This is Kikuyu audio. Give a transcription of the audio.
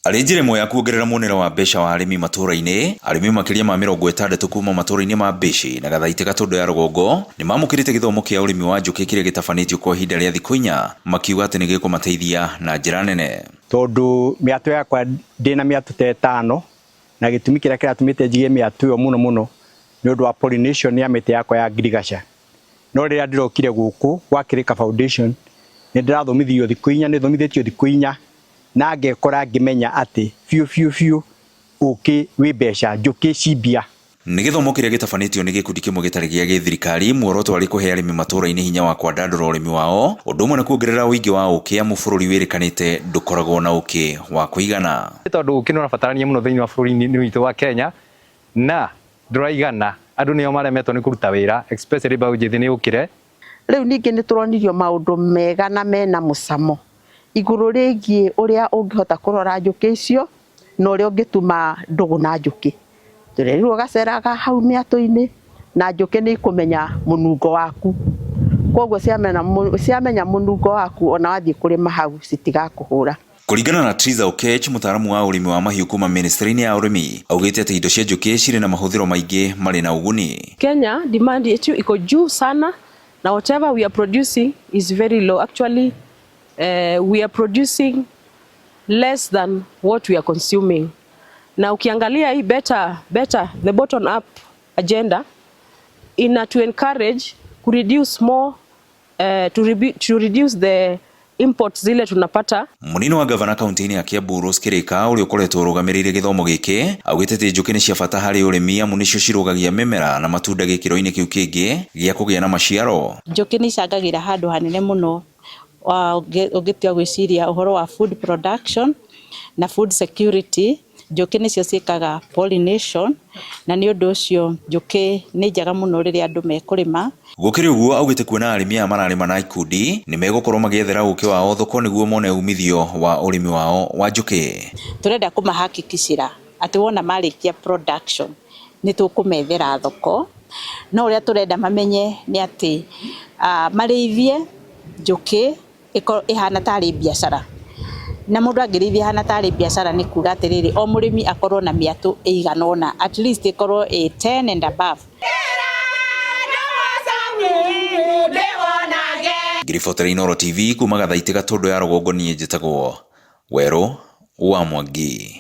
Arĩ njĩra ĩmwe ya kuongerera muonere wa mbeca wa arĩmi matũũra-inĩ, arĩmi makĩria ma 60 kuma matũũra-inĩ ma Mbĩcĩ na Gathaitĩ Gatũndũ ya rũgongo nĩ mamũkĩrĩte gĩthomo kĩa ũrĩmi wa njũkĩ kĩrĩa gĩtabanĩtio kwa ihinda rĩa thikũ 4, makiuga atĩ nĩ gĩkũmateithia na njĩra nene. Tondũ mĩatũ yakwa ndĩna mĩatũ ta 5, na gĩtũmi kĩrĩa kĩratũmĩte njige mĩatũ ĩyo mũno mũno nĩ ũndũ wa pollination ya mĩtĩ yakwa ya ngirigaca. No rĩrĩa ndĩrokire gũkũ gwa Kirika Foundation nĩ ndĩrathomithio thikũ 4, nĩ thomithĩtio thikũ 4 na ngekora ngĩmenya atĩ biũ biũ biũ ũkĩ wĩ mbeca, njũkĩ ci mbia. Nĩ gĩthomo kĩrĩa gĩtabanĩtio nĩ gĩkundi kĩmwe gĩtarĩ gĩa gĩthirikari, muoroto arĩ kũhe arĩmi matũũra-inĩ hinya wa kwandandũra ũrĩmi wao, ũndũ ũmwe na kuongerera ũingĩ wa ũkĩ amu bũrũri wĩrĩkanĩte ndũkoragwo na ũkĩ wa kũigana. Tondũ ũkĩ nĩ ũrabatarania mũno thĩinĩ wa bũrũri-inĩ witũ wa Kenya na ndũraigana, andũ nĩo maremetwo nĩ kũruta wĩra, especially mbeũ njĩthĩ nĩ yũkĩre. Rĩu ningĩ nĩ tũronirio maũndũ mega na mena mũcamo igũrũ rĩgiĩ ũrĩa ũngĩhota kũrora njũkĩ icio na ũrĩa ũngĩtuma ndũgũ na njũkĩ. Tũrerirwo gaceraga hau mĩatũ-inĩ na njũkĩ nĩ ikũmenya mũnungo waku, koguo ciamenya mũnungo waku ona wathiĩ kũrĩma hau citigakũhũra. Kũringana na Triza Okech, mũtaaramu wa ũrĩmi wa mahiũ kuma ministry-inĩ ya ũrĩmi, augĩte atĩ indo cia njũkĩ cirĩ na mahũthĩro maingĩ marĩ na ũguni. Kenya demand yetu iko juu sana na whatever we are producing is very low. Actually, we are producing less than what we are consuming. Na ukiangalia hii better the bottom up agenda ina to encourage to reduce more, to reduce the imports zile tunapata. Munini wa gavana kaunti-inĩ ya Kiambu Rose Kirika ũrĩa ũkoretwo ũrũgamĩrĩire gĩthomo gĩkĩ augĩte atĩ njũkĩ nĩ cia bata harĩ ũrĩmi amu nĩcio cirũgagia mĩmera na matunda gĩkĩro-inĩ kĩu kĩngĩ gĩa kũgĩa na maciaro. Njũkĩ nĩ icangagĩra handũ hanene mũno ũngĩtua gwĩciria ũhoro wa food production na food security. Njũkĩ nĩcio ciĩkaga pollination na nĩ ũndũ ũcio njũkĩ nĩ njega mũno rĩrĩa andũ mekũrĩma. Gũkĩrĩ ũguo augĩte kuona arĩmi aya mararĩma na ikundi nĩ megũkorwo magĩethera ũkĩ wao thoko nĩguo mone umithio wa ũrĩmi wao wa njũkĩ. Tũrenda kũmahakikicĩra atĩ wona marĩkia production nĩ tũkũmethera thoko, no ũrĩa tũrenda mamenye nĩ atĩ marĩithie njũkĩ ĩkorwo ĩhana tarĩ biacara. Na mũndũ angĩrĩithia ĩhana tarĩ biacara nĩ kuga atĩrĩrĩ, o mũrĩmi akorwo na mĩatũ ĩigana ũna, at least ĩkorwo ĩ 10 and above. Ngĩribotera Inooro TV kuma Gathaitĩ Gatũndũ ya rũgongo, niĩ njĩtagwo Werũ wa Mwangi.